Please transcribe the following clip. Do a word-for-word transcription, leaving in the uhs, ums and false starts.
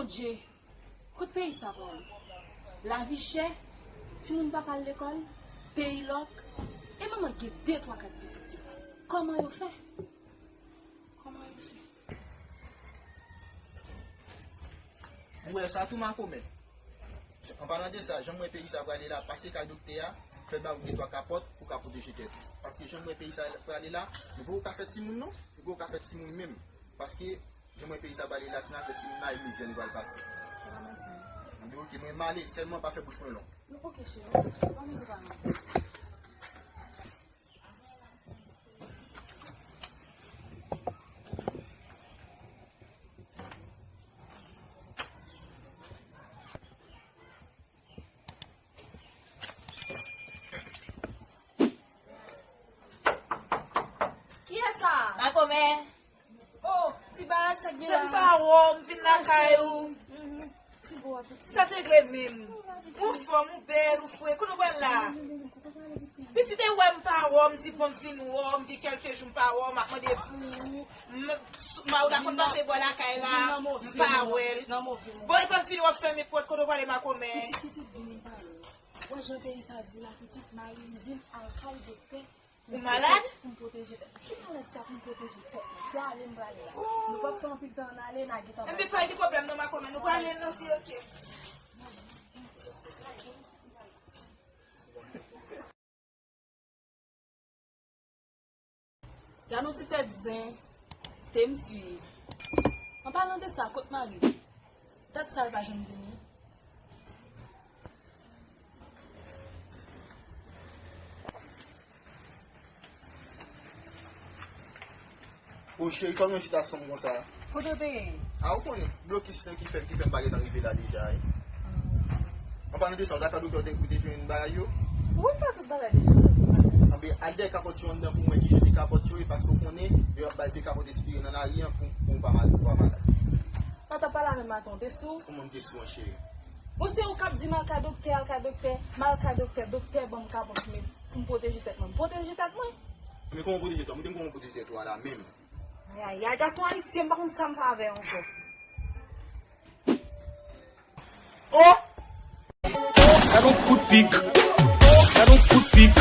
Dye, kot peyi sa prale? Lavi chè, timoun pa ka al lekòl, peyi lòk, e manman gen de twa kat pitit ki la. Kòman yo fè? Kòman yo fè? Ou wè sa tou, makomè? An palan de sa, jan m wè peyi sa prale la, pase kay doktè a, fè ba ou de twa kapòt pou ka pwoteje tèt ou. Paske jan m wè peyi sa prale la, nou poko ka fè timoun non, nou poko ka fè timoun menm. Paske jan m wè peyi sa prale la, si n al fè timoun la, e mizè nou pral pase. Se pa manti non. Anben oke, mwen m ale, sèlman pa fè bouch mwen long. Non, oke cheri, oke cheri, pa bezwen pa non. Kiyès sa? Makomè. Oh, ti bagay sa k gen la. M pa wè w, m vin lakay ou. Ti bo a pitit. Sa te regle menm. Ou anfòm, ou bèl, ou fre. Kote w pral la? Pitit e wè m pa wè w, m di bon m vin wè w, m gen kèlke jou m pa wè w, m ap mande pou ou. M, ma ou ta konn pase bò lakay la, m pa wè l. Bon, epi m vin w ap fèmen pòt, kote w prale makomè? Pitit, pitit, vini m pale w. Wè jan peyi sa di la, pitit, mari m di m al kay doktè. Ou malad? Pou m pwoteje tèt mwen. Ki malad sa pou m pwoteje tèt mwen? Se ale m prale la. Nou p ap fè anpil tan ann ale, n a gentan bay. Enben pa gen pwoblèm non makomè, nou prale non, se oke. Gad yon ti tèt zen, te m swiv. An palan de sa, kot mari m? Dat sa l pa janm vini. O cheri, sa w gen chita sanm konsa? Kote w te ye? A, ou konnen, blokis lan ki fè, ki fè m pa gentan rive la deja, wi. An palan de sa, w dakò doktè w te, ou te jwenn bagay yo? Wi, m fè tout bagay deja. Anben, al dèyè kapòt yo anndan pou mwen ki jete kapòt yo, e paske w konnen, yo ap bay vye kapòt espire nan lari an pou, pou w pa mal, pou w pa malad. Ou t ap pale avè m maten, w te sou? Kòman m te sou an, cheri? Bon, se ou k ap di m al kay doktè, al kay doktè, m al kay doktè, doktè ban m kapòt, men pou m pwoteje tèt mwen. M pwoteje tèt mwen? Men kòman w pwoteje tèt ou? Mwen te m kòman w pwoteje tèt ou a la menm? Ayayay, gason ayisyen, m pa konn sa m fè avè yo ankò. Oh! Gad yon kout pik. Gad yon kout pik.